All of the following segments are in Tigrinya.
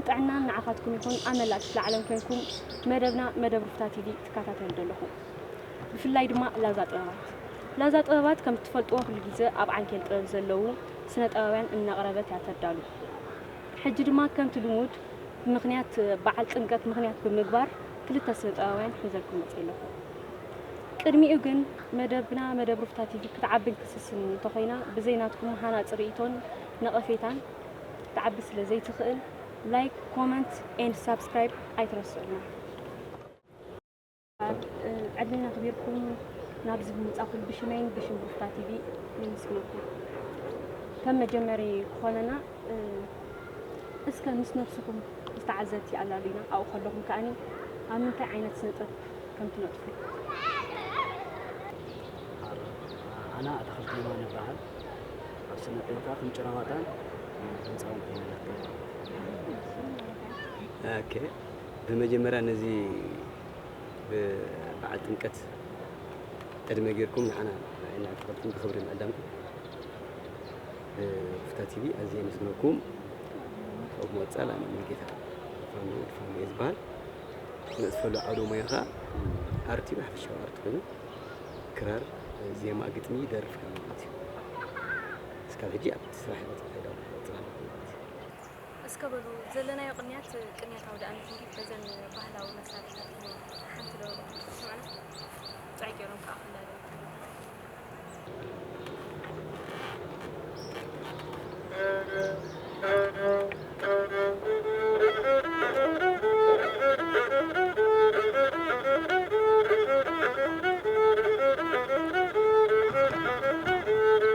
ጥዕናን ንዓኻትኩም ይኹን ኣብ መላእ ክፍለ ዓለም ኮንኩም መደብና መደብ ሩፍታ ቲቪ ትከታተሉ ዘለኹም። ብፍላይ ድማ ላዛ ጥበባት። ላዛ ጥበባት ከም እትፈልጥዎ ኩሉ ግዜ ኣብ ዓንኬል ጥበብ ዘለዉ ስነ ጥበባውያን እናቕረበት እያ ተዳሉ። ሕጂ ድማ ከምቲ ልሙድ ብምኽንያት በዓል ጥምቀት ምኽንያት ብምግባር ክልተ ስነ ጥበባውያን ሒዘልኩም መፅእ ኣለኹ። ቅድሚኡ ግን መደብና መደብ ሩፍታ ቲቪ ክትዓብን ክስስን እንተኾይና ብዘይ ናትኩም ሃናፂ ርእይቶን ነቐፌታን ክትዓቢ ስለ ዘይትኽእል ላይክ፣ ኮመንት ኤንድ ሳብስክራይብ ኣይትረስዑና። ዕድመና ኣኽቢርኩም ናብዚ ብምጻኹም ብሽመይን ብሽም ሩፍታ ቲቪ ነመስግነኩም። ከም መጀመሪ ክኾነና እስከ ምስ ነብስኹም ዝተዓዘብቲ ኣላሉይና ኣብኡ ከለኹም ከኣኒ ኣብ ምንታይ ዓይነት ስነ ጥበብ ከም ትነጥፉ። ኣና ኣታኽልቲ የማነ ይበሃል። ኣብ ስነ ጥበብ ከዓ ከም ጭራዋጣን ድምፃውን ኮይነ ነፍቅድ። ኦኬ፣ ብመጀመርያ ነዚ ብበዓል ጥምቀት ዕድመ ጌርኩም ንዓና ንዓይና ኣታኽልትን ብኽብሪ ምዕዳምኩም ሩፍታ ቲቪ ኣዝየ የመስግነኩም። ካብኡ ብምቕፃል ኣነ ሙሉጌታ ፋኖ ወዲ ፋኖ እየ ዝበሃል። ዝነጥፈሉ ዓውደ ሞያ ከዓ ኣርት እዩ፣ ሓፈሻዊ ኣርት ኮይኑ ክራር፣ ዜማ፣ ግጥሚ ይደርፍ እየ ማለት እዩ። እስካብ ሕጂ ኣብቲ ስራሕ ይቕፅል ከይደ ኣለኹ፣ ይቕፅል ኣለኹ ማለት እዩ። እስከ በሉ ዘለናዮ ቅንያት ቅንያት ኣውደ ኣመት እንዲ በዘን ባህላዊ መሳርሕታት ሓንቲ ዶ ስምዕና ጥዑይ ገይሮም ከዓ ክላለዩ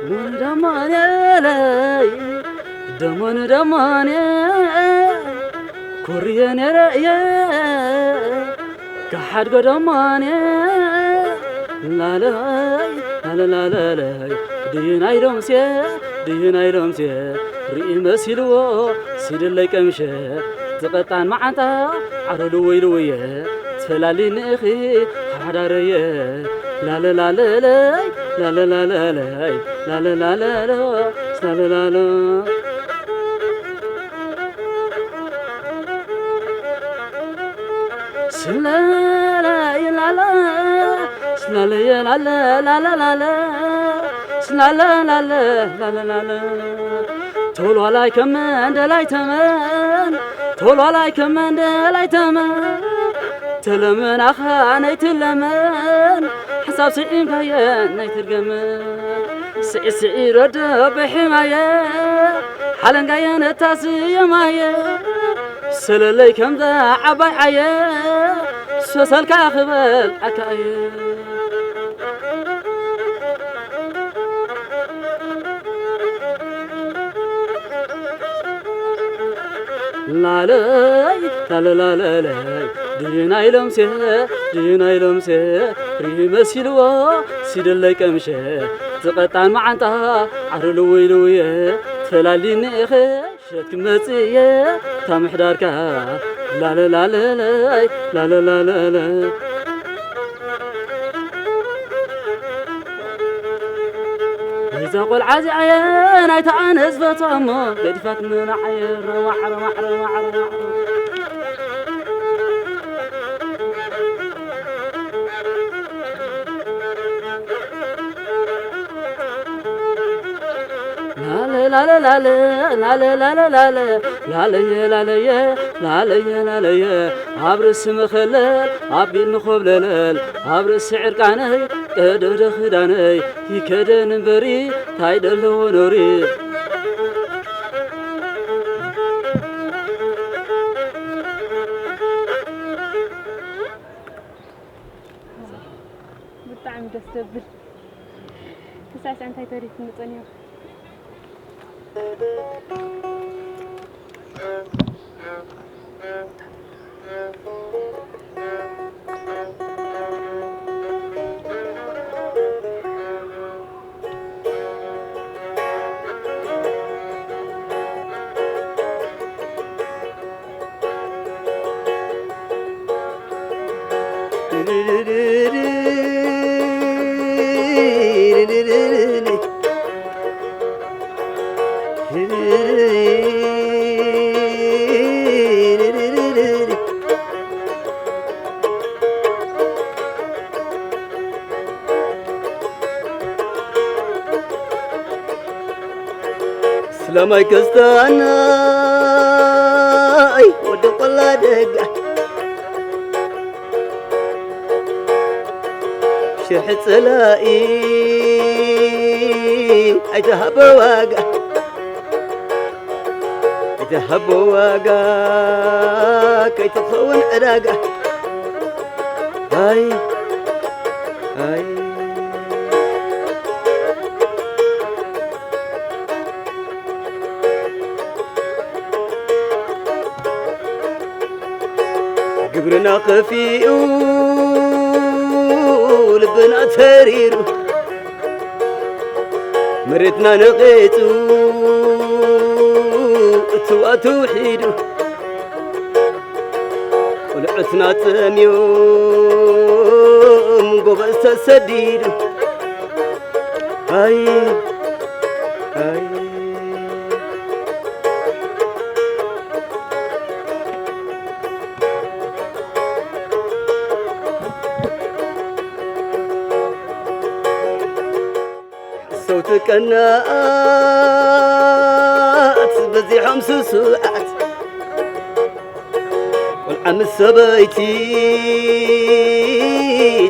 ደሞን ደሞኔለይ ደሞን ደሞኔ ኮርየ ነይረ እየ ክሓድጎ ደሞኔ ላለይ ላለላለለይ ድህናይ ሎምሴ ድህናይ ሎምሴ ርኢ መሲልዎ ሲድለይ ቀምሸ ዝቐጣን መዓንጣ ዓረሉ ወይሉ እየ ትፈላሊ ንእኺ ሓዳረየ ላለላለለይ ላለላለለይ ላለላለሎ ላለላሎ ስለለየ ላለ ስለለየ ላለ ላለ ላለ ስለለ ላለ ላለ ላለ ተውልዋላይ ከመ እንደላይ ተመን ተውልዋላይ ከመ እንደላይ ተመን ተለመን ኣኻ ነይትለመን ሓሳብ ስዒንካየ ነይትርገመን ስዒ ስዒ ረዶ ብሕማየ ሓለንጋየ ነታስየማየ ሰለለይ ከምዛ ዓባይ ዓየ ሰሰልካ ክበል ዓካየ ላለይ ላለላለለይ ድናይ ሎምሴ ድናይ ሎምሴ ሪሂ መሲልዎ ሲደለይ ቀምሸ ዝቐጣን መዓንጣ ዓርልውይ ልውየ ትፈላሊኒ ኢኸ ሸት ክመጽእ እየ እታ ምሕዳርካ ላለላለለይ ላለላለለ ናይዛ ቆልዓ እዚኣየ ናይታ ኣነ ዝፈትዋ እሞ ገዲፋትኒ ንዓየ ረዋዕ ረዋዕ ረዋዕ ረዋዕ ላለ ላለ ላለ ላለ ላለ ላለ ላለየ ላለየ ላለየ ላለየ ኣብ ርእሲ መኸለል ኣብ ቢል ንኾብለለል ኣብ ርእሲ ዕርቃነይ ቀደደ ክዳነይ ይከደን እምበሪ ታይ ደለዎ ኖሪ ብጣዕሚ ደስ ዘብል ክሳዕ እንታይ ተሪፉ ምጸን እዮም ሰማይ ከስታናይ ወዲ ቆላ ደጋ ሽርሒ ጸላኢ ኣይትሃቦ ዋጋ ኣይትሃቦ ዋጋ ከይትኸውን ዕዳጋ ኣይ ኣይ ግብርና ከፊኡ ልብና ተሪሩ መሬትና ነቒጹ እትዋ ተውሒዱ ቆልዑትና ጠምዮም ጎበዝ ተሰዲዱ ኣይ ኣይ ሰውቲ ቀናኣት በዚሖም ስሱዓት ቆልዓ ምስ ሰበይቲ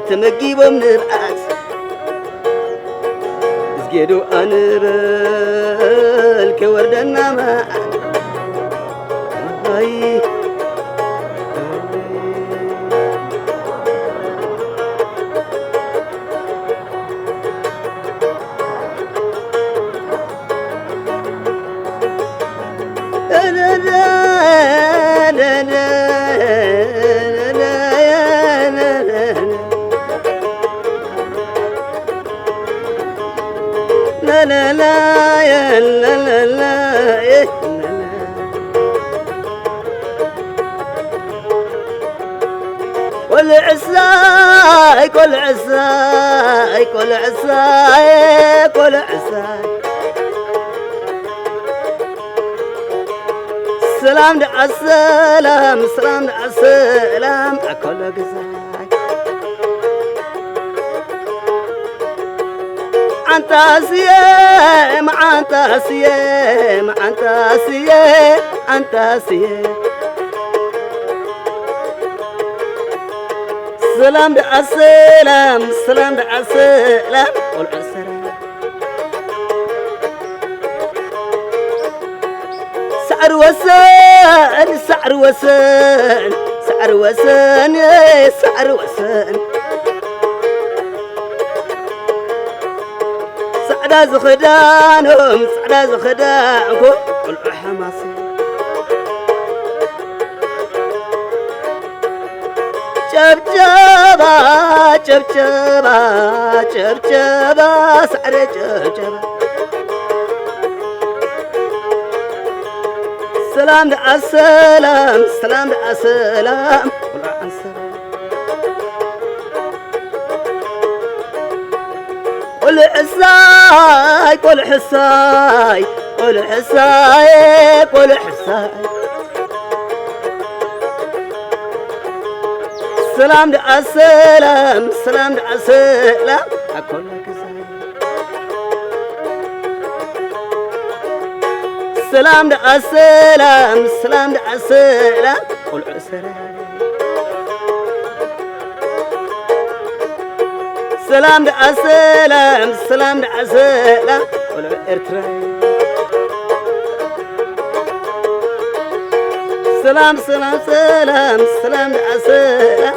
ተመጊቦም ንብዓት እዝጌዶ ኣንበል ከይወርደና መዓት ኣይ ቆልዕሳይ ቆልዕሳይ ቆልዕሳይ ቆልዕሳይ ሰላም ደኣ ሰላም ሰላም ደኣ ሰላም ኣኮሎ ገዛይ ኣንታስየ መዓንታስየ መዓንታስየ ኣንታስየ ሰላም ደኣ ሰላም ሰላም ደኣ ሰላም ቆልዑ ሰላም ሳዕሪ ወሰን ሳዕሪ ወሰን ሳዕሪ ወሰን ሳዕሪ ወሰን ጻዕዳ ዝኽዳኖም ጻዕዳ ዝኽዳንኮ ቆልዑ ሓማስ ጨብጨባ ጨብጨባ ጨብጨባ ሳዕረ ጨብጨባ ሰላም ደኣ ሰላም ሰላም ደኣ ሰላም ቆልዑ ዓንሰባ ቆልዕሳይ ቆልዕሳይ ቆልዕሳይ ቆልዕሳይ ሰላም ደኣ ሰላም ሰላም ደኣ ሰላም ኣኮላ ክሳይ ሰላም ደኣ ሰላም ሰላም ደኣ ሰላም ቆልዑ ሰላም ሰላም ደኣ ሰላም ሰላም ደኣ ሰላም ቆልዑ ኤርትራ ሰላም ሰላም ሰላም ሰላም ደኣ ሰላም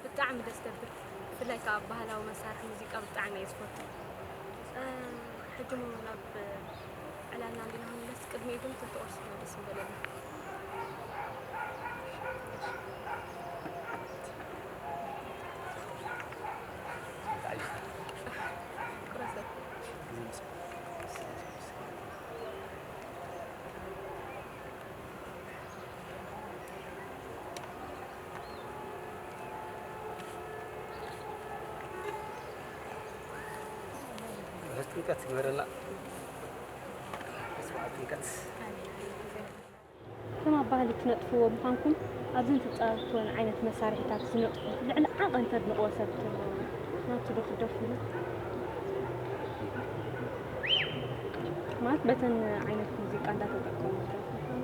ብጣዕሚ ደስ ተብል። ብፍላይ ከዓ ባህላዊ መሳርሒ ሙዚቃ ብጣዕሚ እየ ዝፈቱ። ሕጂ ሞ ናብ ዕላልና እንዲና ክንምለስ ቅድሚኡ ግን ተተቆርስ ደስ ምበለኒ። ርሑስ ጥምቀት ይግበረልና። ርሑስ በዓል ጥምቀት። ከም ኣብ ባህሊ ትነጥፍዎ ምዃንኩም ኣብዘን ትጻወትወን ዓይነት መሳርሒታት ዝነጥፉ ልዕሊ ዓቐን ተድንቕዎ ሰብ እንተሎ ናቱ ዶ ክትደርፉ? ማለት በተን ዓይነት ሙዚቃ እንዳተጠቀሙ ዝደርፉ ምዃኑ?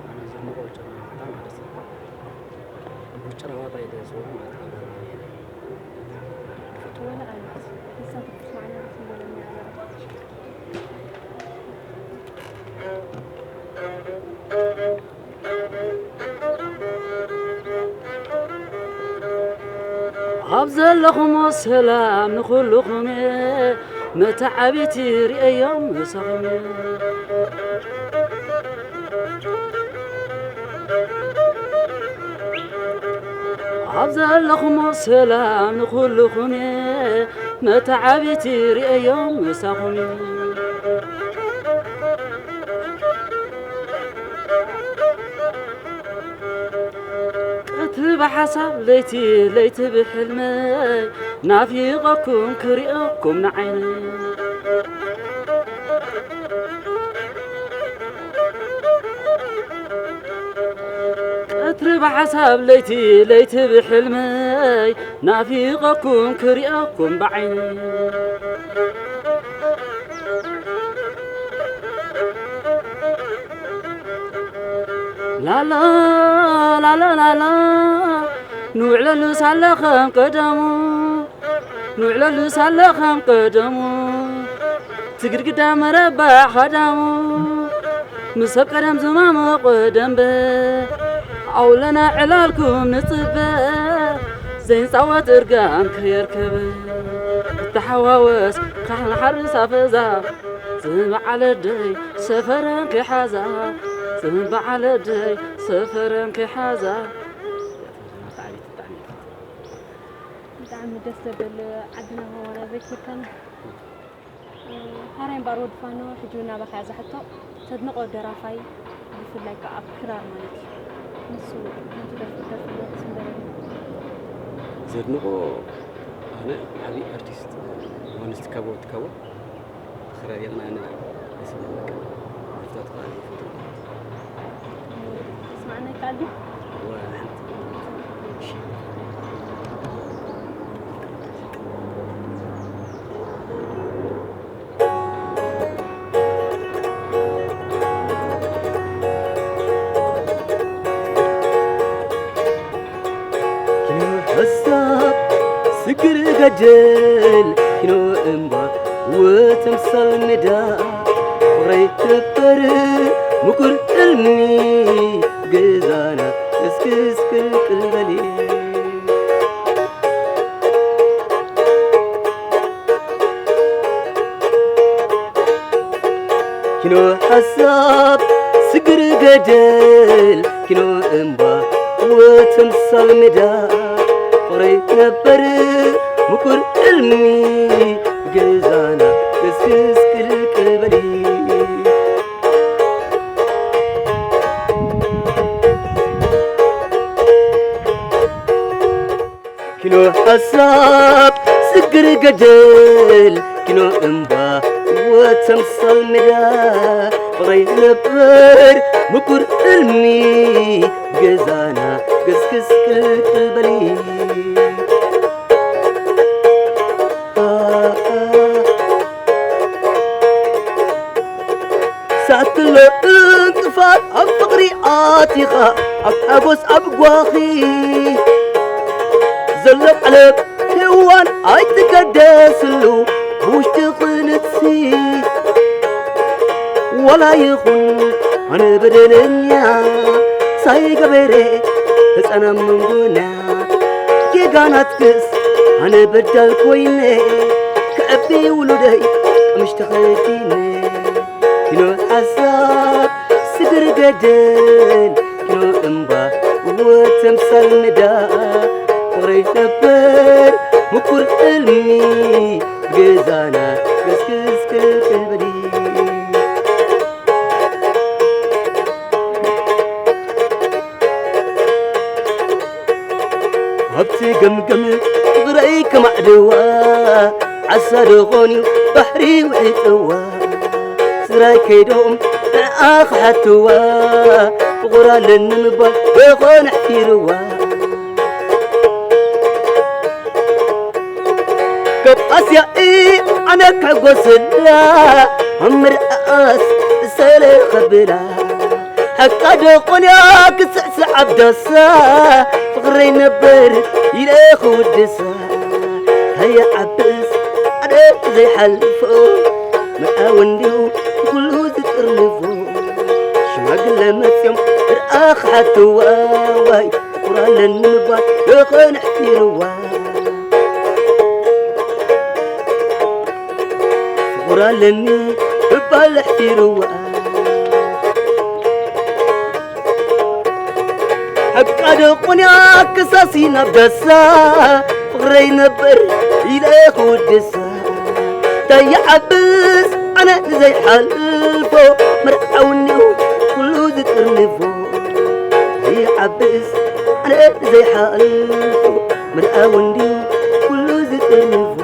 ኣነ ዘድንቖ ጭራ ናታ ማለት እዩ። ጭራ ዋጣ ኢለ ዝብሎ ማለት እዩ። ዝፈትዎ ወላ ኣነት ንሳ ትስማዕና ደስ ዝበለኒ ኣላ። ኣብ ዘለኹሞ ሰላም ንኹልኹም እየ፣ መተዓብይቲ ርእዮም ምሳኹም እየ። ኣብ ዘለኹሞ ሰላም ንኹልኹም እየ፣ መተዓብይቲ ርእዮም ምሳኹም እየ። ቀትሪ ብሓሳብ ለይቲ ለይቲ ብሕልመይ ናፊቐኩም ክሪኦኩም ንዓይነይ። ቀትሪ ብሓሳብ ለይቲ ለይቲ ብሕልመይ ናፊቐኩም ክሪኦኩም ብዓይነይ። ላላ ላላ ላላ ንውዕለሉ ሳለ ከም ቀደሙ ንውዕለሉ ሳለ ከም ቀደሙ እቲ ግድግዳ መረባ ኻዳሙ ምስ ሰብ ቀደም ዝማመቆ ደንበ ኣውለና ዕላልኩም ንጽበ ዘይንጻወት እርጋን ከየርከብ እተሓዋወስ ካሕን ሓርስ ኣፈዛ ጽምባዕ ዓለደይ ሰፈረን ከይሓዛ ጽምባዕ ዓለደይ ሰፈረን ከይሓዛ። ብጣዕሚ ደስ ዘብል ዓድና ሆዋና ዘኪርካና። ሃራይ እምበኣር ወዲ ፋኖ፣ ሕጂ እውን ናባኻ እያ እዛ ሕቶ። ተድንቖ ደራፋይ፣ ብፍላይ ከኣ ኣብ ክራር ማለት እዩ። ንሱ ነቲ ደርፊ ደርፊ ስምበረኒ። ዘድንቖ ኣነ ዓቢ ኣርቲስት ዮሃንስ ትካቦ ትካቦ። ክራር የቕንኣና ደስ ይብል በቃ። ደርፍታቱ ከዓ ይፈትዎ። ስማዕና ይከኣል ድዩ? እወ፣ ሓንቲ። እሺ። ኪኖ ሓሳብ ስግር ገደል ኪኖ እምባ ወተምሳል ሜዳ ፍቕረይ ነበር ምቁር ሕልሚ ገዛና እስክስ ቅልቅል በሊ። ኪኖ ሓሳብ ስግር ገደል ኪኖ እምባ ወተምሳል ሜዳ ፍቕረይ ነበር ምቁር ሕልሚ ገዛና እስክስ ቅልቅል በሊ። ኪኖ ሓሳብ ስግር ገደል ኪኖ እምባ ወተምሳል ሜዳ ፍቕረይ ነበር ምቁር ሕልሚ ገዛና ገስግስ ቅልቅል በሊ። ሳትሎ እንቅፋት ኣብ ፍቕሪ ኣቲኻ ኣብ ሓጎስ ኣብ ጓኺ ዘሎ ዓለም ሄዋን ኣይትገደስሉ ብውሽጢ ኽንሲ ዋላ ይኹን ኣነ በደለኛ ሳይገበረ ህፃና መንጎና ጌጋ ናትክስ ኣነ በዳል ኮይነ ክዕቢ ውሉደይ ቀምሽ ተኸዲነ ኪኖ ሓሳብ ስግር ገደል ኪኖ እምባ ወተምሳል ሜዳ ፍቕረይ ነበር ምኩር ሕልሚ ገዛና ገስግስ ክልክል በሊ። ኣብቲ ገምገም ፍቕረይ ከማዕድዋ ዓሳ ዶ ኾንዩ ባሕሪ ውዒጥዋ ስለ ጥራይ ከይዶም ንዓ ክሓትዋ፣ ፍቑር ኣለኒ ምባል ደኾን ኣሕፊርዋ። ካብ ኣስያኢ ኣነ ክሕጎሰላ፣ ኣብ ምርኣስ ሰለ ኸብላ። ሓቃ ደኾንያ ክስዕስዕ ኣብ ዳሳ፣ ፍቕረይ ነበር ኢለ ክውድሳ። ታየ ዓብስ ኣደ ዘይሓልፎ፣ መርዓ ወንድዩ ኩሉ ዝጥርንፎ። ሽማግለ መጽዮም ርኣ ክሓትዋ፣ ዋይ ፍቑር ኣለኒ ምባል ደኾን ኣሕፊርዋ። ፍቑር ኣለኒ ምባል ኣሕፊርዋ። ሓቃ ደቑንያ ክሳሲ ናብ ዳሳ፣ ፍቕረይ ነበር ኢለ ክውድሳ። እንታይ ይዓብስ ኣነ ንዘይሓልፎ፣ መርዓዊ እንድዩ ኩሉ ዝጥርንፎ። እንታይ ይዓብስ ኣነ ንዘይሓልፎ፣ መርዓዊ እንድዩ ኩሉ ዝጥርንፎ።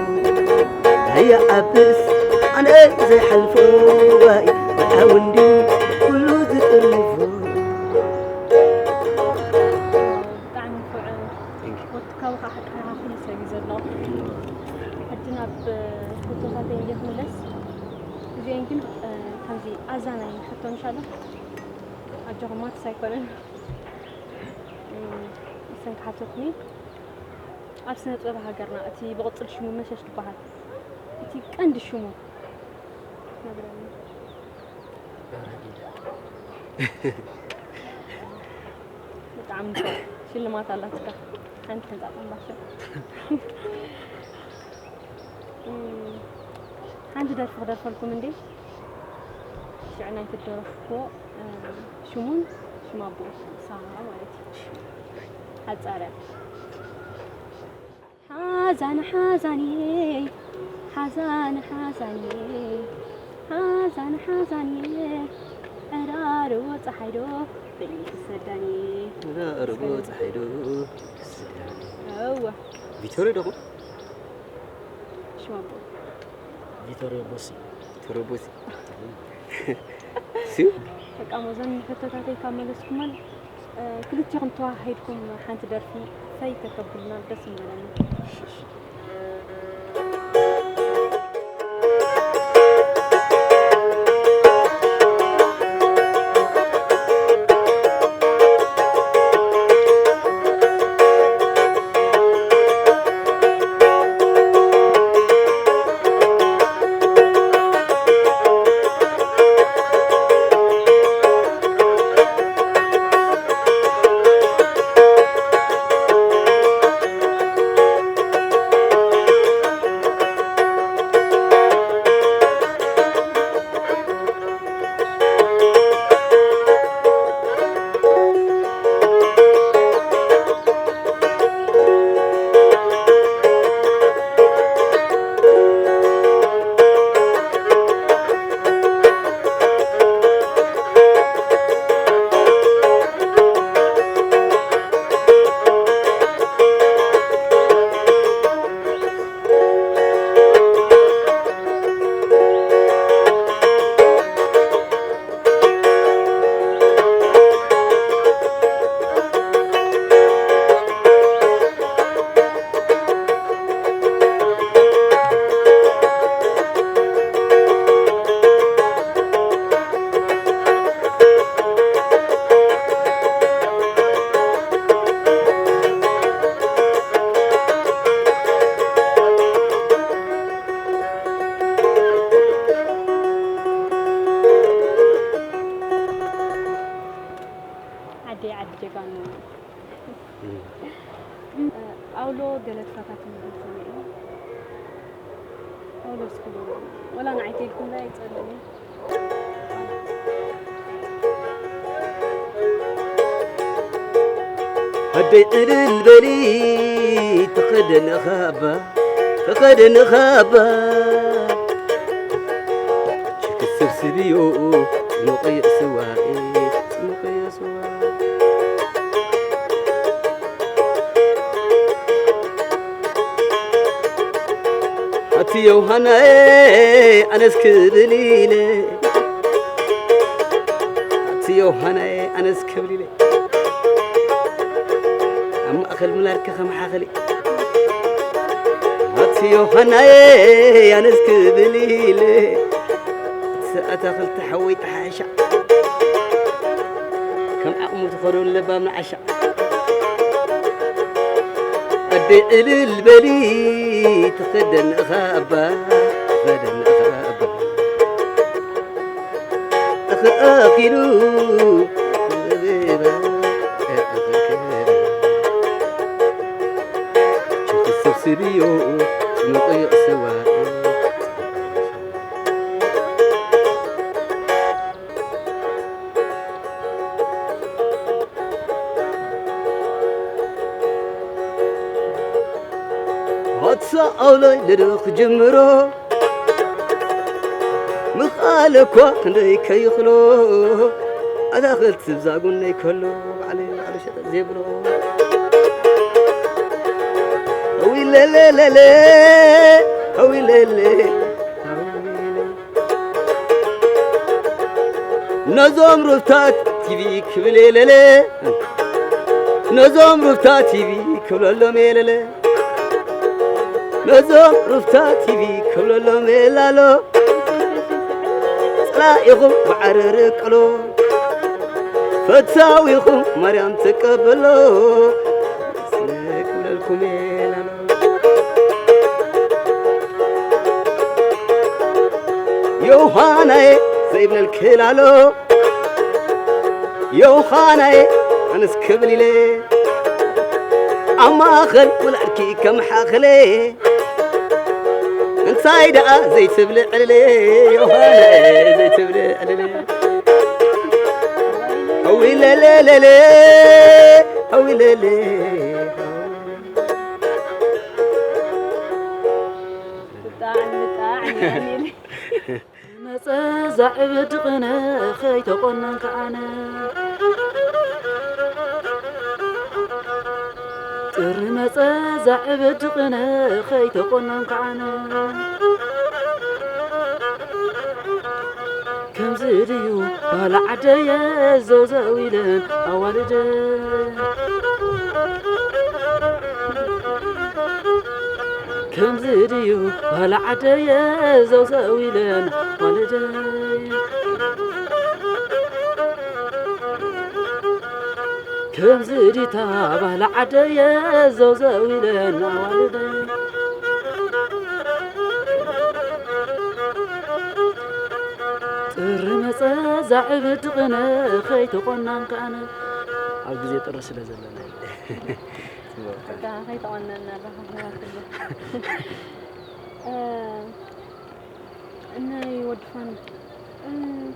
እንታይ ይዓብስ ኣነ ንዘይሓልፎ፣ ዋይ መርዓዊ እንድዩ ኩሉ ዝጥርንፎ። ብጣዕሚ ንፉዕ። Thank you። ወትካዊ ከዓ ሓቅኻ ኩሉ ሰብ እዩ ዘሎ። ሕጂ ናብ ሕቶታተይ እንደ ክምለስ፣ እዚአን ግን እ፣ ከምዚ ኣዛናይ ሕቶ ምሻሎ ኣጆኹም ማትስ ኣይኮነን። እም፣ እሰን ክሓተኩኒ፣ ኣብ ስነ ጥበብ ሃገርና እቲ ብቕጽል ሽሙ መሸሽ ዝበሃል፣ እቲ ቀንዲ ሽሙ ነግረኒ። ብጣዕሚ ንፉዕ። ሽልማት ኣላትካ። ሓንቲ ሕንጻጽ ኣምባሻ። እም፣ ሓንቲ ደርፊ ክደርፈልኩም እንዴ? ሽዑ ናይ ትደረፍኩዎ፣ እም፣ ሽሙን ሽም ኣቦኡ፣ ሳራ ማለት እዩ። ሓጻር እያ። ሓዛን ሓዛንየ፣ ሓዛን ሓዛንየ፣ ሓዛን ሓዛንየ፣ ዕራርቦ ጸሓይ ዶ በይኑ ክሰዳንየ። ዕራርቦ ጸሓይ ዶ ክሰዳንየ። እወ። ቪቶሪ ዶ ኹን? ሽም ኣቦኡ። ቪቶሪ ቦሲ። ቪቶሪ ቦሲ። ሲዩ? በቃ፣ ሞዘን ሕቶታተይ ካብ መለስኩመን፣ እ፣ ክልቲኹም ተዋሃሂድኩም ሓንቲ ደርፊ ፈይ ተተብሉና ደስ ምበለኒ። ዓደይ ዓዲ ጀጋኑ። ኣውሎ ገለ ትፋታት እንድሕር ሰሚዐ፣ ኣውሎ እስኪ በሉ። ወላ ንዓይ ተይልኩም ላ ኣይጸልእን እዩ። ኣደይ ዕልል በሊ ተኸደነ ካባ፣ ተኸደነ ካባ። ችክስብ ስብዮ ጽሙቐዮ ስዋ፣ ጽሙቐዮ ስዋ። ኣቲ ዮሃናኤ ኣነስ ክብል ኢለ ዮሃናየ ኣነስ ክብል ኢለ ኣብ ማእኸል ምላድከ ከም ሓኸሊ ኣቲ ዮሃናየ ኣነስ ክብል ኢለ እቲ ኣታኽልቲ ሓወይ ተሓሻ ከም ዓቕሙ ትኸዶ ለባም ንዓሻ ኣደ እልል በሊ ትኸደን እኻ ኣባ ትኸደን እኻ ኣባ እኽኣኺሉ ዝብራ እኽክብ ችኽሰብ ስብዮ ንቕይቕ ስዋ ኣትሳ ኣውሎይ ለዶ ክጅምሮ ምኽኣለ እኳ ክንደይ ከይኽሎ ኣታኽልቲ ብዛጉነይ ከሎ ባዕለይ ባዕሉ ሸጠ ዜብሎ ዊለለለለ ዊለለ ነዞም ሩፍታት ቲቪ ክብል የለለ ነዞም ሩፍታት ቲቪ ክብለሎም የለለ ነዞም ሩፍታት ቲቪ ክብለሎም የላሎ ጸላኢኹም ማዕረ ርቅሎ ፈታዊኹም ማርያም ተቀበሎ ስለ ክብለልኩም የላሎ ዮሃናየ ዘይብለል ክላሎ ዮሃናየ ኣነስ ክብል ኢለ ኣብ ማእኸል ውላድኪ ከም ሓኸለ እንታይ ደኣ ዘይትብሊ ዕልለ ዮሃናየ ዘይትብሊ ዕልለ ኣዊለለለለ ኣዊለለ ብጣዕሚ ብጣዕሚ ኣሚን መጸ ዛዕብድ ቅነ ኸይተቆነንካ ኣነ ጥሪ መጸ ዛዕብድ ቅነ ኸይተቆነንካ ኣነ ከምዚ ድዩ ባህሊ ዓደየ ዘውዘው ኢለን ኣዋልደ ከምዚ ድዩ ባህሊ ዓደየ ዘውዘው ኢለን ኣዋልደ ከምዚ ዲታ ባህሊ ዓደየ ዘውዘው ኢለን ኣዋልደ ጥሪ መጸ ዛዕብድ ቅነ ኸይተቆናን ከኣነ ኣብ ግዜ ጥሪ ስለ ዘለና ዳ ኸይተቆነና ኣለኻ ህይወት ናይ ወዲ ፋኒ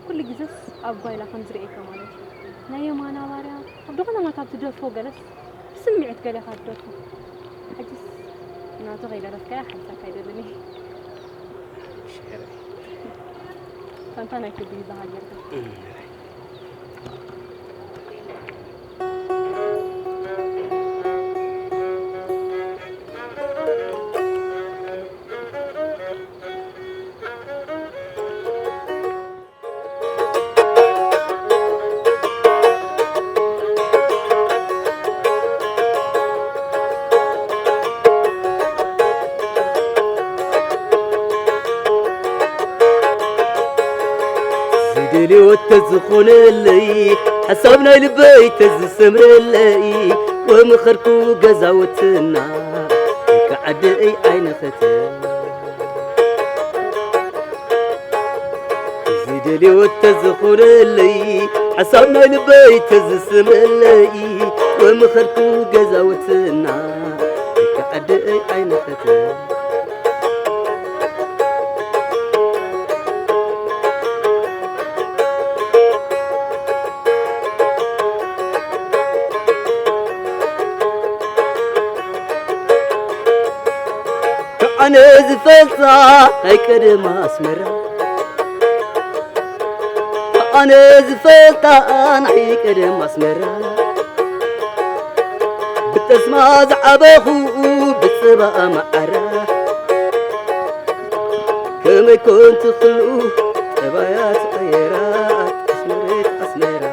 ኩሉ ግዜስ ኣብ ጓይላ ከም ዝርእየካ ማለት እዩ ናይ የማና ባርያ ኣብ ዝኾነ ቦታ ኣብ ትደርፎ ገለስ ብስምዒት ገሊኻ ትደርፎ ሕጅስ ናቱ ከይደረፍካያ ሓንሳብ ካይደልን እየ ሽዕረ ፈንታ ናይ ክቢ ዝበሃል ጌርካ ዝደልዮ ተዝኾነለይ ሓሳብ ናይ ልበይ ተዝሰምረለይ ወምኸርኩ ገዛውትና ከዓደይ ኣይነኸተ ዝደልዮ ተዝኾነለይ ሓሳብ ናይ ልበይ ተዝሰምረለይ ወምኸርኩ ገዛውትና ከዓደይ ኣይነኸተ ኣነ ዝፈልጣ ናይ ቀደም ኣስመራ ኣነ ዝፈልጣ ናይ ቀደም ኣስመራ ብጠስማ ዝዓበኹ ብፅባኣ መዓራ ከመይ ኮን ትኽልኡ ጠባያ ተቐየራ ኣስመሬት ኣስመራ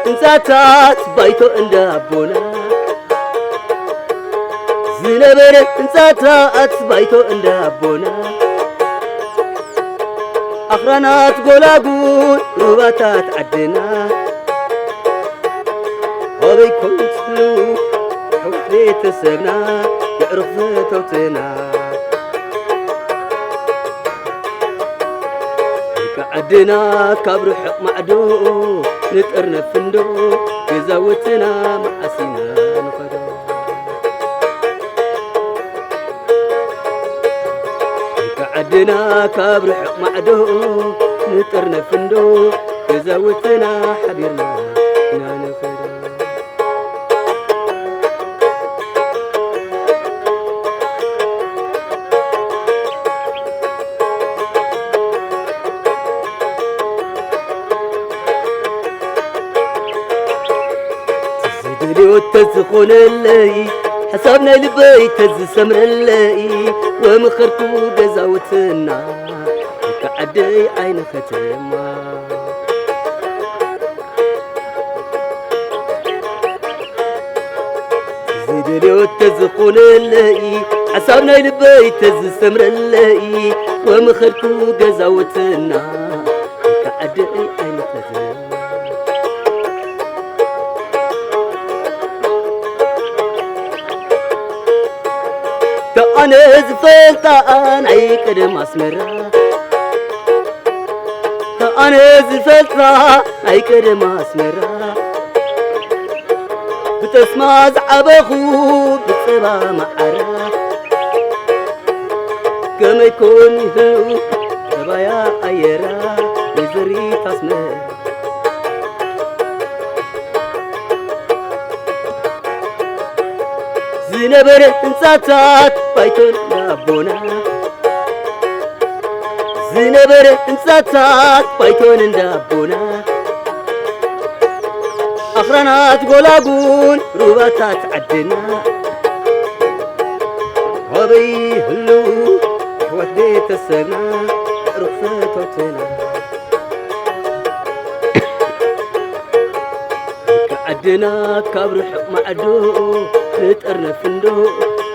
ህንጻታት ባይቶ እንዳ ኣቦና ዝነበረ ህንጻታት ባይቶ እንዳ ኣቦና ኣኽራናት ጎላጉል ሩባታት ዓድና ኣበይ ኮንትሉ ሕውት ቤተሰብና የዕሩኽ ፈተውትና ደቂ ዓድና ካብ ርሑቕ ማዕዶ ንጠርነፍ እንዶ ገዛውትና መዓስ ኢና ንኸዶ ደቂ ዓድና ካብ ርሑቕ ማዕዶ ንጠርነፍ እንዶ ገዛውትና ሓቢርና ኢና ንኸዶ ዝደልዮ ተዝኾነለይ ሓሳብ ናይ ልበይ ተዝሰምረለይ ወምኸርኩ ገዛውትና ደቂ ዓደይ ዓይኒ ከተማ ዝደልዮ ተዝኾነለይ ሓሳብ ናይ ልበይ ተዝሰምረለይ ወምኸድኩ ገዛውትና ተዓደይ ኣይንፈትን ተኣነ ዝፈልጣ ናይ ቀደም ኣስመራ ኣነ ዝፈልጣ ናይ ቀደም ኣስመራ ብጠስማ ዝዓበኹ ብጸባ መዓራ ከመይ ኮን ይህው ጠባያ ኣየራ ወይዘሪት ኣስመራ ዝነበረ ህንጻታት ባይቶን ዳቦና ዝነበረ ህንጻታት ባይቶን እንዳቦና ኣኽራናት ጎላጉል ሩባታት ዓድና ኣበይ ህሉ ኣሕዋት ቤተሰብና ርኽፈቶትና ዓድና ካብ ርሑቕ ማዕዶ ንጠርነፍ እንዶ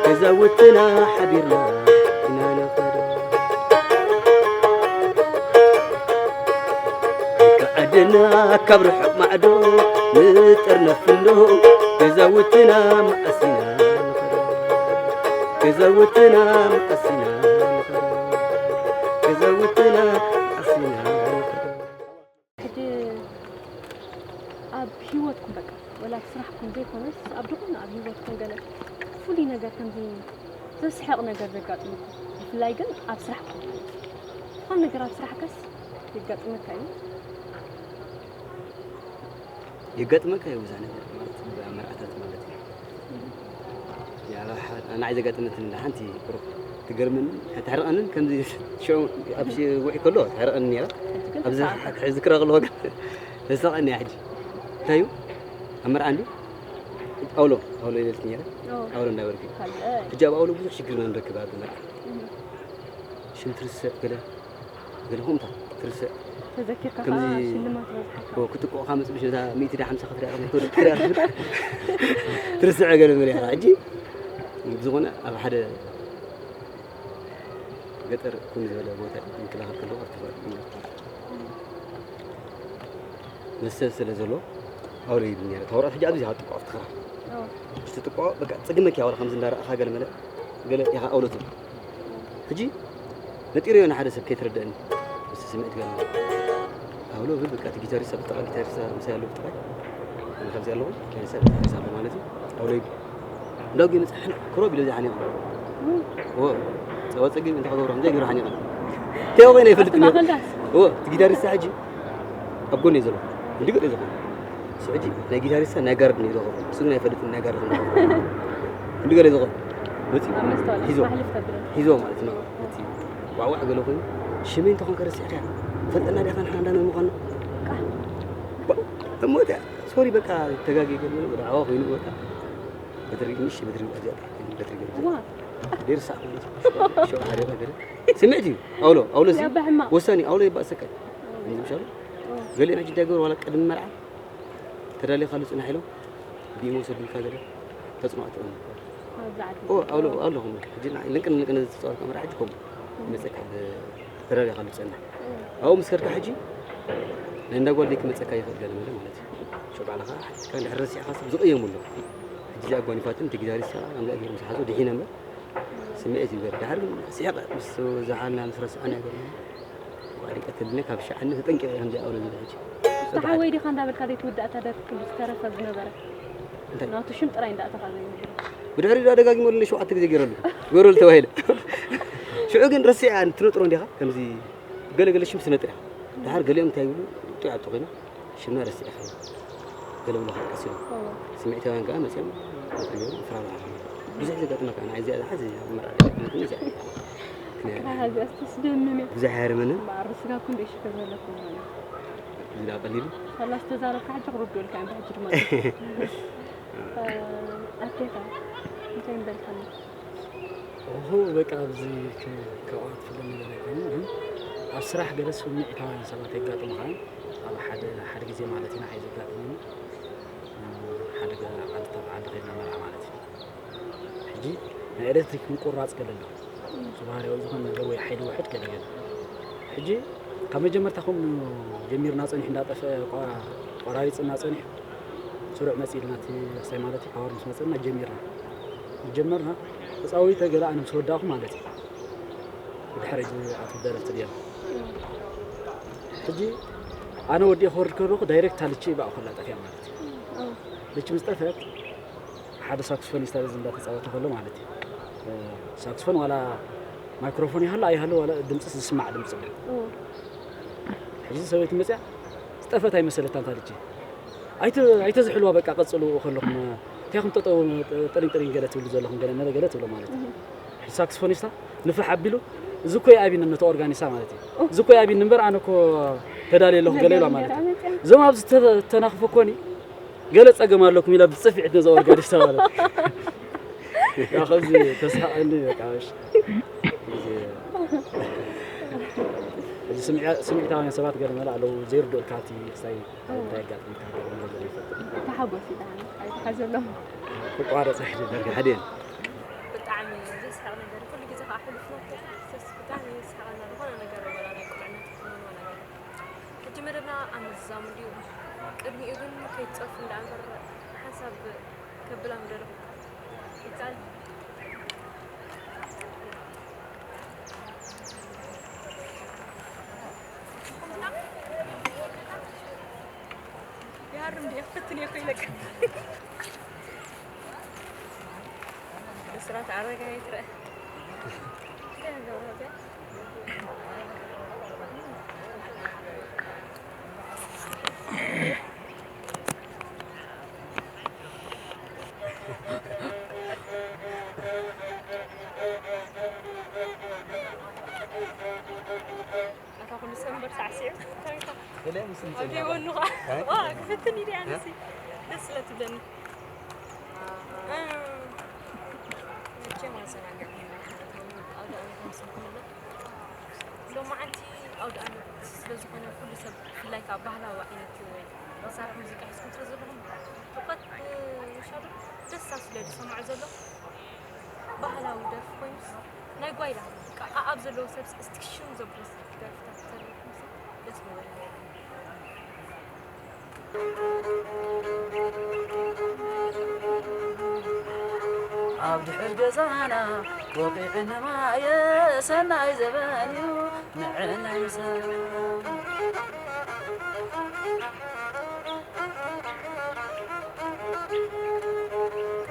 ገዛውትና ሓቢርና ኢና ነኸዶ ዓድና ካብ ርሑቕ ማዕዶ ንጠርነፍ እንዶ ገዛውትና መዓስ ኢና ንኸዶ ገዛውትና መዓስ ኢና ንኸዶ ገዛውትና መዓስ ኢና ንኸዶ ሕጂ ኣብ ህይወትኩም በቃ ወላ ኣብ ስራሕኩም ዘይኮነስ ኣብ ዝኾነ ኣብ ህይወትኩም ገለ ፍሉይ ነገር ከምዚ ዘስሕቕ ነገር ዘጋጥምኩም ብፍላይ ግን ኣብ ስራሕኩም ዝኾነ ነገር ኣብ ስራሕካስ የጋጥመካ እዩ የጋጥመካ እዩ ብዙሕ ነገር ማለት መርዓታት ማለት እዩ ንዓይ ዘጋጠመትኒ ሓንቲ ቁሩብ ትገርመኒ ተሕርቐንን ከምዚ ሽዑ ኣብ ውዒ ከሎ ተሕርቐኒ ነራ ኣብዚ ዝክራ ከለዎ ግን ተስቐኒ እያ ሕጂ እንታይ እዩ ኣብ መርዓ እንዲ ኣውሎ ኣውሎ ይበልት ነራ ኣውሎ እንዳበልኩ ሕጂ ኣብ ኣውሎ ብዙሕ ሽግር ኢና ንረክብ ኣብ መርዓ ሽም ትርስዕ ገለ ገለ ከምታ ትርስዕ ተዘኪርካ ከዓ ሽልማት በዝሓካ ክትቆቕኻ መፅብሽ ነታ ሚእቲ ዳ ሓምሳ ክትሪኣ ክትሪኣ ትርስዕ ገለ መሪያ ሕጂ ብዝኾነ ኣብ ሓደ ገጠር ኩን ዝበለ ቦታ ምክልኻል ከለዉ ኣብቲ መስተ ስለ ዘሎ ኣውለ ይብል ነረ ታውራት ሕጂ ኣብዚ ሃጥቆ ኣብቲ ክራ ትጥቆ በቃ ፅግመኪ ኣውለ ከምዚ እንዳረኣኻ ገለ መለ ገለ ኢኻ ኣውሎ ትብል ሕጂ ነጢረዮ ንሓደ ሰብ ከይትረደእኒ ምስ ስምዒት ገለ ኣውሎ ብል በቃ እቲ ጊታሪስት ኣብ ጥቓ ጊታሪስት ምሳይ ኣለዉ ጥራይ ከምዚ ኣለኹ ጊታሪስት ኣሎ ማለት እዩ ኣውሎ ይብል እንዳው ግን ክሮብ ኢለ ዝሓኒቕ ጸባ ጸጊብ እንተ ክገብሮ ከምዘይ ገይሩ ሓኒቕ ተያው ኮይነ ይፈልጥ እቲ ጊታሪስት ሕጂ ኣብ ጎኒ ዘሎ እንዲ ገለ ዝኾነ ሕጂ ናይ ጊታሪስት ናይ ጋርድ ነው ይዘኸ እሱ ግን ኣይፈልጥን ናይ ጋርድ እንዲ ገለ ዝኾነ መፂ ሂዞ ሂዞ ማለት ነው እቲ ዋዕዋዕ ገለ ኮይኑ ሽመይ እንተኾንከ ረሲዕካ ፈልጠና ዲኻ ንሓና እንዳመን ምዃኑ እሞ እቲያ ሶሪ በቃ ተጋጊ ገለ ብርዓዋ ኮይኑ በቃ በትሪ ምሽ በትሪ ኣዚያ በትሪ ገለ ደርሳ ሸው ሓደ ነገር ስምዕት እዩ ኣውሎ ኣውሎ እዚ ወሳኒ ኣውሎ ይባእሰካ ምሻሉ ገሊኦም ሕጂ እንታይ ገበሩ ዋላ ቅድሚ መርዓ ተዳሊኻሉ ጽናሕ ኢሎም ብኢሞ ሰዱልካ ገለ ተጽናዕትኦም ኣለኹም። ሕጂ ልንቅን ልንቅን ዝተጻወትካ መርዓ ሕጂ ከምኡ ይመጸካ። ተዳሊኻሉ ጽናሕ ኣብኡ ምስ ከድካ ሕጂ ናይ እንዳ ጓል ደይ ክመጸካ ይኽእል ገለ መለ ማለት እዩ። ሽዑ ባዕልኻ ሓቲትካ እንድሕር ረሲዕካ ሰብ ዝቕየሙ ኣለዉ። ሕጂ እዚኣ ጓኒፋትን ቴግዛሪስ ከምዚኣ ገይሩ ምስ ሓዞ ድሒነ እምበር ስምዒት እዩ ገይሩ። ድሓር ግን ስሒቐ ምስ ዝሓልና ምስ ረስዐና ይገርም። ጓል ይቀትልኒ ካብ ሸዓኒ ተጠንቂቐ ከምዚኣ ኣውረ ዝብል ሕጂ። ዝሓወይ ዲኻ እንዳበልካ ዘይትውዳእ እታ ደርፊ ኩሉ ዝተረፈ ዝነበረ እንታይ? ናቱ ሽም ጥራይ እንዳእተኻ ዘይምድር። ብድሕሪ ዳ ደጋጊመሉ ሸውዓተ ግዜ ገይረሉ። ገይረሉ ተባሂለ። ሽዑ ግን ረሲዓ ትነጥሮ እንዲኻ ከምዚ ገለ ገለ ሽም ስነጥር ኢኻ። ድሓር ገሊኦም እንታይ ይብሉ? ጥዑይ ኣቶ ኮይና ሽምና ረሲዕኻ ገለ ብሎ ከልቀስ ኢሉ። ስምዒታውያን ከኣ መጺኦም ነጥርዮም ፍራብራ ብዙሕ ዘጋጥመካ ንዓይ እዚኣ ዝሓዘ ኣብ መርዓ ደጋጥመትኒ እዚኣ። ኣሃ እዚኣ ስተስደምም እያ። ብዙሕ ኣየርመንን። በዓር ስጋ እኮ እንደ ሽከ ዘለኩም ማለት። ዝዳ ቀሊሉ። ሳላ ዝተዛረብካ ሕጂ ክርድኡልካ እዮም ብሕጂ ድማ። ኣቴታ እንታይ ንበልካኒ? ኦሆ በቃ ኣብዚ ክ- ካብኣ ትፍለ ነገር ኣይኮነን ግን ኣብ ስራሕ ገለ ስምዒታውያን ሰባት የጋጥሙኻ እዮም። ኣብ ሓደ ሓደ ግዜ ማለት ኢና ኣይ ዘጋጥመኒ ሓደ ገ- ዓዲ ተብ ዓዲ ከድና መርዓ ማለት እዩ። ሕጂ ናይ ኤሌክትሪክ ምቁራፅ ገለ ኣሎ። እቲ ባህርያዊ ዝኾነ ነገር ወይ ሓይሊ ውሕድ ገለ ገለ። ሕጂ ካብ መጀመርታ ከምኡ ጀሚርና ፀኒሑ እንዳጠፈ ቆ- ቆራሪፅና ፀኒሑ ስሩዕ መፂእልና እቲ ክሳይ ማለት እዩ ፓወር ምስ መፀና ጀሚርና ጀመርና ተፃዊተ ገለ ኣነ ምስ ወዳእኹ ማለት እዩ። ብድሕሪ ኣቶ ደረፍቲ ድዮም ሕጂ ኣነ ወዲኦ ክወርድ ከለኹ ዳይሬክት ኣልቺ ብኣ ኮላ ጠፊያ ማለት እዩ። ልቺ ምስ ጠፈት ሓደ ሳክስፎኒስት ኣብዚ እንዳተፃወተ ከሎ ማለት እዩ። ሳክስፎን ዋላ ማይክሮፎን ይሃሉ ኣይሃሉ ዋላ ድምፅስ ዝስማዕ ድምፂ ኣሎ። ሕጂ ሰበይቲ መፅያ ዝጠፈት ኣይመሰለታን ታልቺ ኣይተ ኣይተዝሕልዋ በቃ ቀፅሉ ከለኹም እንታይ ኹም ጠጠው ጠሊንጠሊን ገለ ትብሉ ዘለኹም ገለ መለ ገለ ትብሎ ማለት እዩ። ሳክስፎኒስታ ንፍሕ ኣቢሉ እዚ እኮ ይኣብኒ ነቲ ኦርጋኒስታ ማለት እዩ። እዚ እኮ ይኣብኒ እምበር ኣነ እኮ ተዳልየ ኣለኹ ገለ ኢልዋ ማለት እዩ። እዞም ኣብዚ ተናኽፎ ኮኒ ገለ ጸገም ኣለኩም ኢላ ብጽፍዒት ነዛ ኦርጋኒስታ ማለት እዩ። ያው ከምዚ ተስሓቐኒ በቃ እሺ። እዚ ስምዒታውያን ሰባት ገለ መለ ኣለዉ ዘይርድኡልካ እቲ ክሳይ እንታይ ኣጋጥምካ ገለ መለ ገለ ይፈጥር። ተሓጎስ እዩ ደሓን ኣይተሓዘሎም። ክቋረጽ ኣይደበር ሓደ ብጣዕሚ ዘስሕቕ ነገር ኩሉ ግዜ ከዓ ሕሉፍ ነበር ብጣዕሚ የስሕቐና ዝኾነ ነገር ወላ ናይ ቁልዕነት ይኹን ወላ ነገር ሕጂ መደብና ኣብ ምዝዛሙ እንድዩ ቅድሚኡ ግን ከይትፀርፉ እንዳ እምበር ሓንሳብ ከብላ ምደለኹ ይከኣል ይሃርም ድየ ክፍትን እየ ኮይነካ ብስራት ኣረጋይ ትረአ እንታይ ገብረ እዚኣ ኣታ ኩሉ ሰብ እምበር ሳዕሲዑ እንታይ ኢኻ? ገለ ምስ ኣብ ዘይወኑ ኸዓ ዋ ክፍትን ኢለ ኣነሲ ደስ ስለ ትብለኒ መቸም ኣዘናግዕና ኣውደ ኣመት ምስልኩም ኣሎ ሎማዓንቲ ኣውደ ኣመት ስለ ዝኾነ ኩሉ ሰብ ብፍላይ ከዓ ባህላዊ ዓይነት መሳርሒ ሙዚቃ ሒዝኩም ስለ ዘለኹም ትኾት ሻዶ ደስ ስለ ዝሰማዖ ዘሎ ባህላዊ ደርፊ ኮይኑስ ናይ ጓይላ በቃ ኣኣብ ዘለዎ ሰብስ እስቲ ሽም ዘብሎ ደርፍታት ተሪፉምሲ ደስ ምበለኒ። ኣብ ድሕር ገዛና ወቂዕኒ ማየ ሰናይ ዘበን እዩ ንዕናይ ምሰ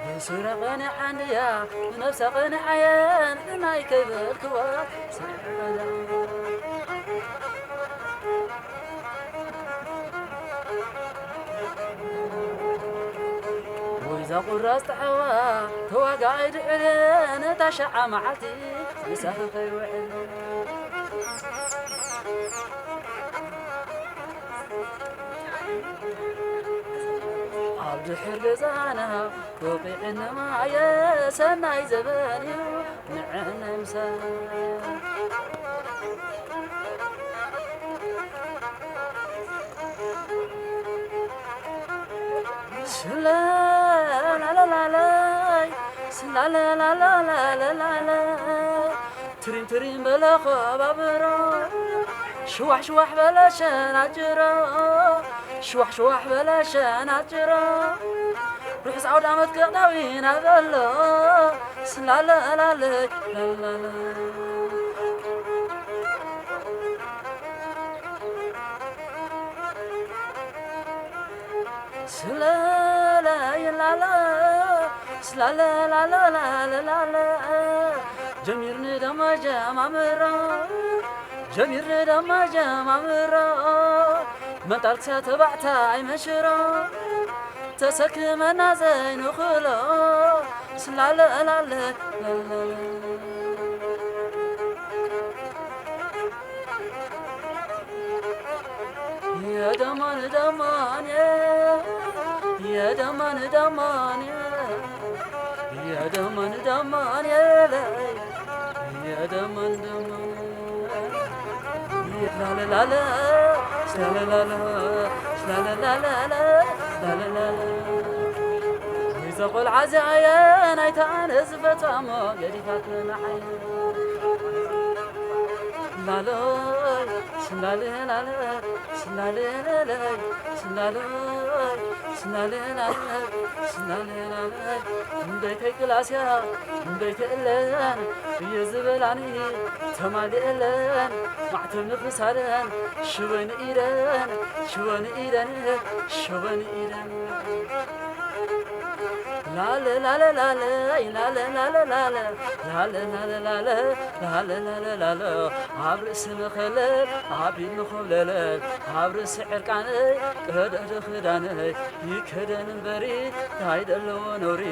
ብሱረ ቐኒዓ እንድያ ንነብሳ ቐኒዓየን ግናይ ከይበልክዋ ወይዛ ቁራስ ጠዓዋ ተዋጋኣይ ድዕለ ነታ ሸዓ መዓልቲ ምሳኺ ከይውዕል ኣብ ድሕር ገዛና ወቂዕኒ ማየ ሰናይ ዘበን እዩ ንዕነ ምሰ ላላላላላይ፣ ስላላላላላላላ፣ ትሪም ትሪም በለ ኸባብሮ፣ ሽዋሕ ሽዋሕ በለ ሸናጭሮ፣ ሽዋሕ ሽዋሕ በለ ሸናጭሮ፣ ርሑስ ዓውደ ዓመት ከቕዳዊና በሎ፣ ስላላላለይ፣ ላላላ። ስለለይላለ፣ ስለለላለላለላለ፣ ጀሚርኒ ደማ ጀማምሮ፣ ጀሚርኒ ደማ ጀማምሮ፣ መንጣልክስያ ተባዕታይ መሽሮ፣ ተሰክመና ዘይንኽሎ፣ ስላለላለ፣ የደማን ደማን፣ የደማን ደማን፣ የደማን ደማን፣ የደማን ደማን፣ ላለላለ፣ ላለላለ፣ ላለላለ፣ ላለላለ። ወይ ዘ ቆልዓ እዚኣየ ናይታ ኣነ ዝፈትዋ እሞ ገዲፋትኒ ንዓየ። ላሎይ፣ ስላሌ ላለ፣ ስላሌ ላለ፣ ስላሎይ፣ ስላሌ ላለ፣ ስላሌ ላለ። እምበይተይ ቅላስያ፣ እምበይተይ እለን፣ እየ ዝበላኒ ተማሊእለን፣ ማዕተብ ንኽሳደን፣ ሽወን ኢደን፣ ሽወን ኢደን፣ ሽወን ኢደን። ላለ ላለ ላለ፣ ላለ ላለ ላለ፣ ላለ ላለ ላለ፣ ላለ ላለ ላለ፣ ኣብ ርእሲ መኸለል፣ ኣብ ኢድ መኾብለለል፣ ኣብ ርእሲ ዕርቃነይ፣ ቀደደ ክዳነይ፣ ይከደን እምበሪ፣ ታይ ደለዎ ነውሪ።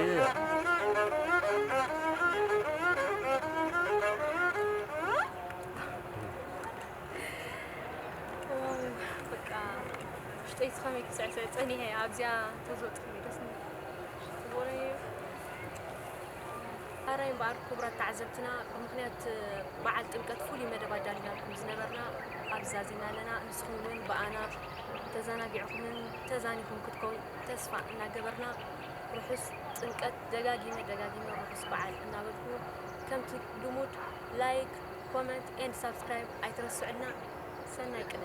ዋው፣ በቃ ውሽጠይ ከመይ ክስዕስዕ ጸኒሐ፣ ኣብዚኣ ተዝወጽእ ደስ ምበለኒ። ኣራይ እምበኣር ክቡራት ተዓዘብትና፣ ብምኽንያት በዓል ጥምቀት ፍሉይ መደብ ኣዳሊናልኩም ዝነበርና ኣብዚ ዛዚምና ኣለና። ንስኹም እውን ብኣና ተዘናጊዕኩምን ተዛኒኹም ክትከውን ተስፋ እናገበርና፣ ርሑስ ጥምቀት፣ ደጋጊመ ደጋጊመ ርሑስ በዓል እናበልኩ፣ ከምቲ ልሙድ ላይክ፣ ኮመንት ኤንድ ሳብስክራይብ ኣይትረስዑልና። ሰናይ ቅነ።